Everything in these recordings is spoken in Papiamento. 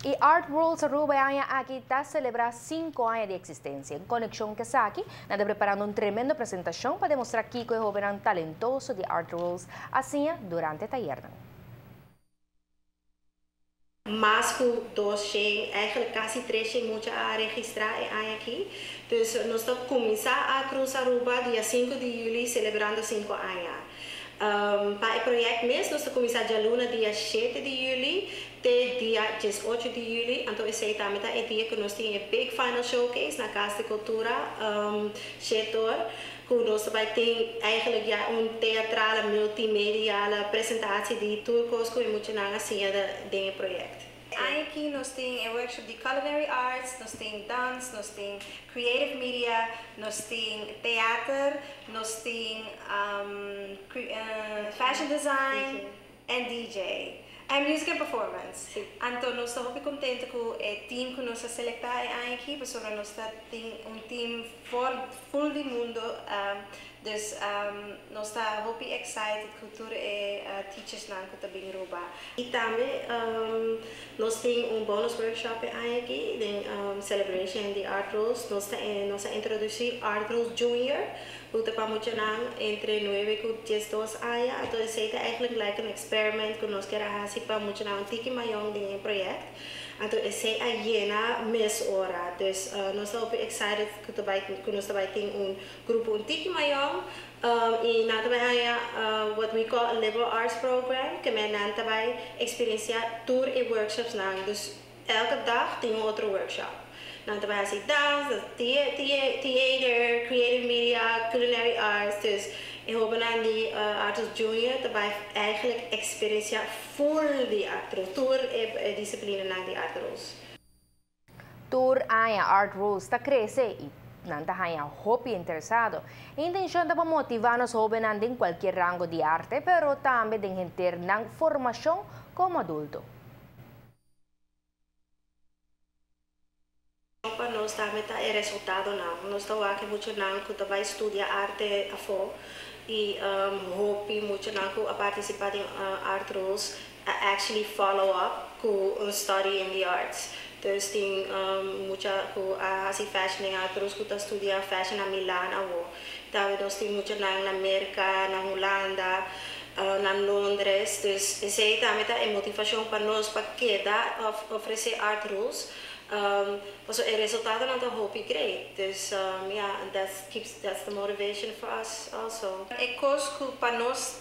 E Art Rules Aruba e aña aki ta celebra 5 aña di existencia. En conexion cu esaki, nan ta preparando un tremendo presentacion pa demostra kico e hobennan talentoso di Art Rules a siña durante tayernan. Mas cu 200, eigenlijk casi 300 mucha a registra e aña aki. Dus nos ta cuminsa Art Rules Aruba dia 5 di juli, celebrando 5 aña. Pa e proyecto mes, nos ta cuminsa dialuna dia 7 di juli te dia 18 di juli. Anto esey tambe ta e dia cu nos tin e big final showcase na Cas di Cultura, 7 or. Cu nos bay tin eigenlijk, ja, un teatrale multimediale presentatie di tur cos cu muchanan a siña den e proyecto. Aki nos tin un workshop di culinary arts, nos tin dance, nos tin creative media, nos tin theater, nos tin fashion design and DJ. And music and performance. Anto nos ta hopi contento cu e team cu nos a selecta aki, pasobra nos tin un team full di mundo. Dus nos ta hopi excited cu tur e teachers nan cu ta bin Aruba. Y tambe nos tin un bonus workshop aki, di celebration di Art Rules. Nos a introduci Art Rules Junior, cu ta pa muchanan entre 9 y 12 aña. Anto, esey ta eigenlijk like un experiment cu nos kier haci pa muchanan tiki mayor den proyecto. Anto, esey a yena mesora. Dus nos ta excited cu nos tambe tin un grupo un tiki mayor y nan tambe uh, what we call a liberal arts program, cu nan tambe experiencia tur e workshops nan. Dus elke dag tin un otro workshop. Nan tambe haci dance, theater, creative media, culinary arts. Dus e hobennan di Art Rules Junior tambe eigenlijk experiencia full di Art Rules, tur e disciplina di Art Rules. Tur aña Art Rules ta crece y nan ta haya hopi interesado. Intencion ta pa motiva nos hobennan den cualkier rango di arte, pero tambe den henter nan formacion como adulto. Pa nos tambe ta e resultado nan. Nos ta wak muchanan cu ta bay studia arte afo y hopi muchanan cu a participa den Art Rules actually follow up cu un study in the arts. Dus tin mucha cu a hasi fashion den Art Rules cu ta studia fashion na Milan awo. Tambe nos tin muchanan na America, na Hulanda, na Londres. Dus esey tambe ta e motivacion pa nos pa keda ofrece Art Rules. So e resultado nan ta hopi great. Dus yeah, and that's the motivation for us also. E cos cu pa nos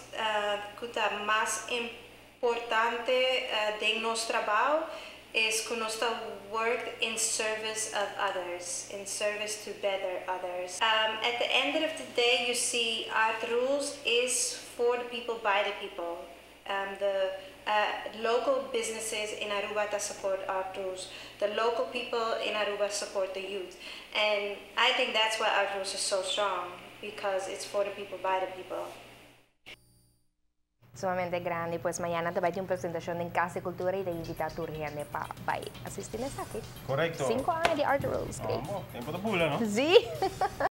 cu ta mas importante den nos trabou is cu nos ta work in service of others, in service to better others. At the end of the day, you see, Art Rules is for the people, by the people. The local businesses in Aruba that support Art Rules, the local people in Aruba support the youth. And I think that's why Art Rules is so strong, because it's for the people, by the people. Sumamente grandi, pues mañana tambe tin un presentacion na Cas di Cultura y ta invita tur hende pa bay asisti esaki. Correcto. 5 aña di Art Rules. Vamos, tempo ta bula, no? Si.